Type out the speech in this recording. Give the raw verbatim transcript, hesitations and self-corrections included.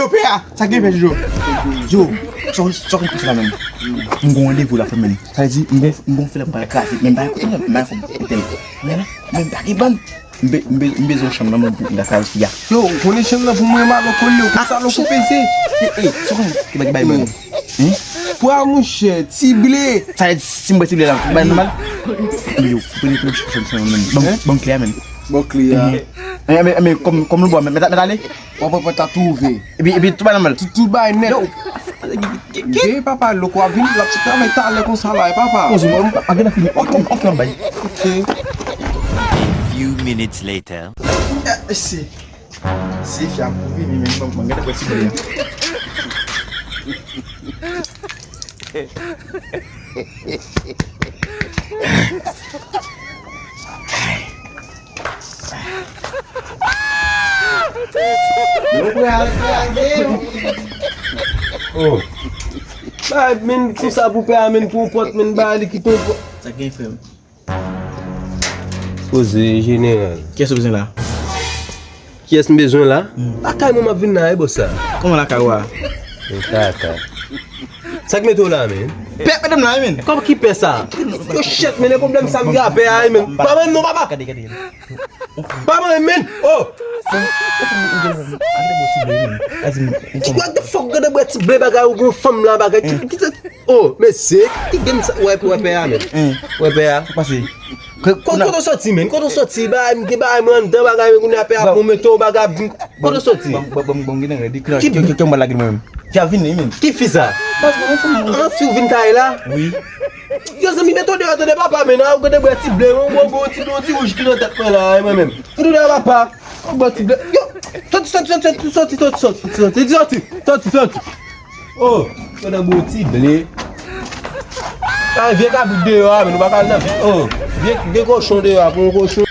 Yo, pè a, sa gen pè, Jojo? Yo, sa w, sa w konn pase la menm? M gon randevou la, frè m, menm. Sa vle di, m gon, m gon flè m pral kraze, men m pa gen kòb, m pa gen kòb, entèl. Men la, men m pa gen bann. M be-, m be-, m bezwen yon chanm nan men pou m ta kraze fi a. Yo, ou konnen chanm nan pou mwen, Malo Kolyo, konsa lòk ou peze. E, e, sa w konn ki bagay bay bann? Hein? Pwa, monchè, ti ble. Sa vle di, si m bwè ti ble la, m bay nòmal? Yo, premye, premye chanm nan, menm. Ban m, ban m kle a, menm. Ban kle a. E, e, men, men, kòm, kòm nou bwè, mèt, mèt ale? W ap pran pòt la tou ouvè. Epi, epi, tout bagay nòmal. Tout, tout bagay nèt. Yo. Veye papa, lòk w ap vini, l ap travay talè konsa la, e papa. Poze, mwen, mwen, mwen fini. Ok, ok, mwen bay. Ok. Few minutes later. Eh, si. Si fi a pou vini, men mwen, mwen, gade bwè ti ble a. Nou pral kraze. Oh. Bay, men, konsa pou pè a, men, pou yon pòt, men, bay li kite yon pòt. Sa gen, frè m? Poze, jeneral. Kiyès ou bezwen la? Kiyès m bezwen la? Hmm. Lakay mwen m ap vin la, e bòs sa. Kòman lakay ou a? Men kaka. Sa k mete w la, men? Pè, pè m la, men. Kòman ki pè sa? Yo, shit, men, e pwoblèm sa m gen a pè a, men. Pa menm non, papa. Gade, gade, gade. Pa mwen menm, oh! What the fuck, gade bwè ti ble bagay ou gon fanm la bagay. Ki, ki sa? Oh, mesye, ki game sa? Wè, wè pè a, men. Wè pè a. Sa pase? Kote w soti, men? Kote w soti? Bagay, m gen bagay mwen anndan bagay, men kounye a pè a pou mete w bagay. Kote w soti? Bon, bon, bon, gen redi. Ki, ki, ki, ki, ki, Ki a vini, men. Ki fi sa? An, fi w vin kay la? Wi. Yo, zanmi, mete w deyò, tande papa, men, nan, ou gade bwè ti ble, yon bon, bon, ti, bon, ti wouj ki nan tèt mwen la, mwen menm. Mete w deyò, papa. Yon bon ti ble. Yo, soti, soti, soti, soti, soti, soti, soti, soti, soti, soti. Oh, gade bon ti ble. Ay, vye kabrit deyò a, men, nou pa ka al nan, oh, vye, vye kochon deyò a, pou yon kochon.